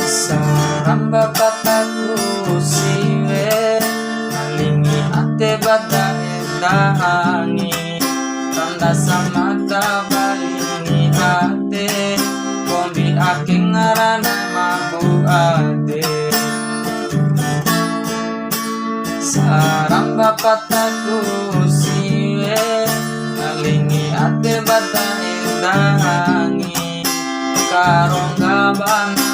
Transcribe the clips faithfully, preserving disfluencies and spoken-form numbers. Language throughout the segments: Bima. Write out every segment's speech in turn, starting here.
Saramba pataku siwe, nalingi ate bata eda angi, tanda samata balingi ate, kombi ake ngarana mabu ade. Saramba pataku siwe, nalingi ate bata eda angi, karongga bana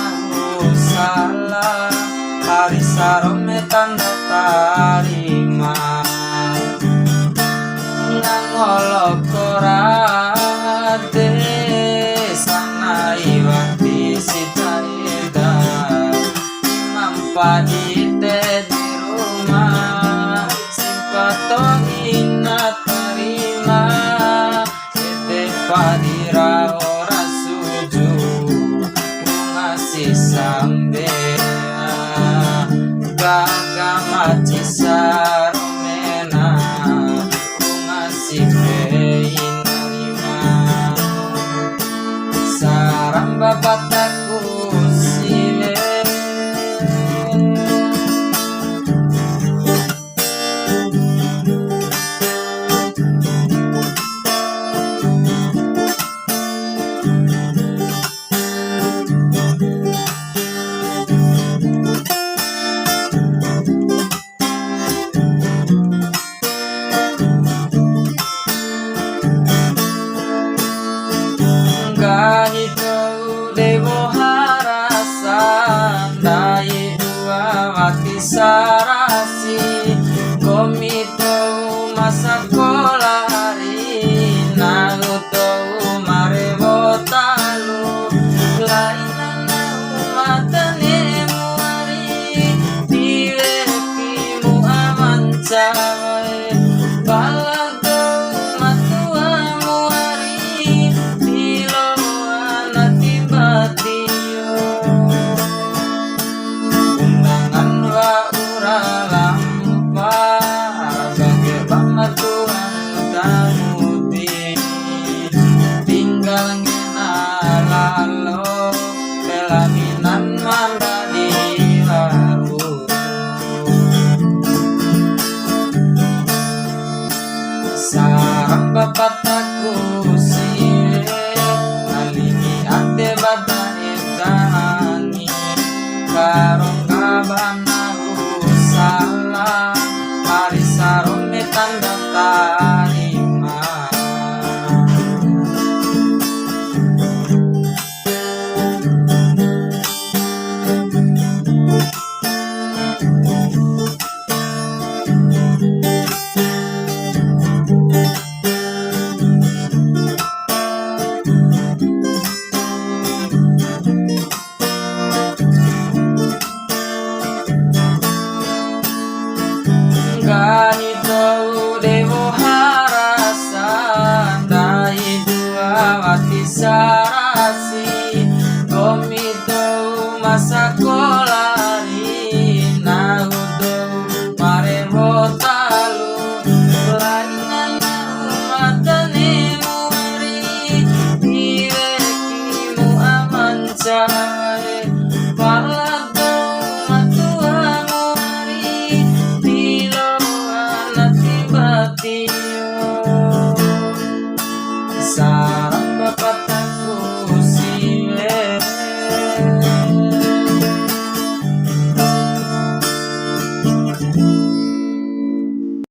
usala, hari sarome tanda tarima. Nangolo korate, sanai wati sitaida, imam padite di rumah, simpato ina tarima, ete padira ora suju, bunga sisambea, gaga macisar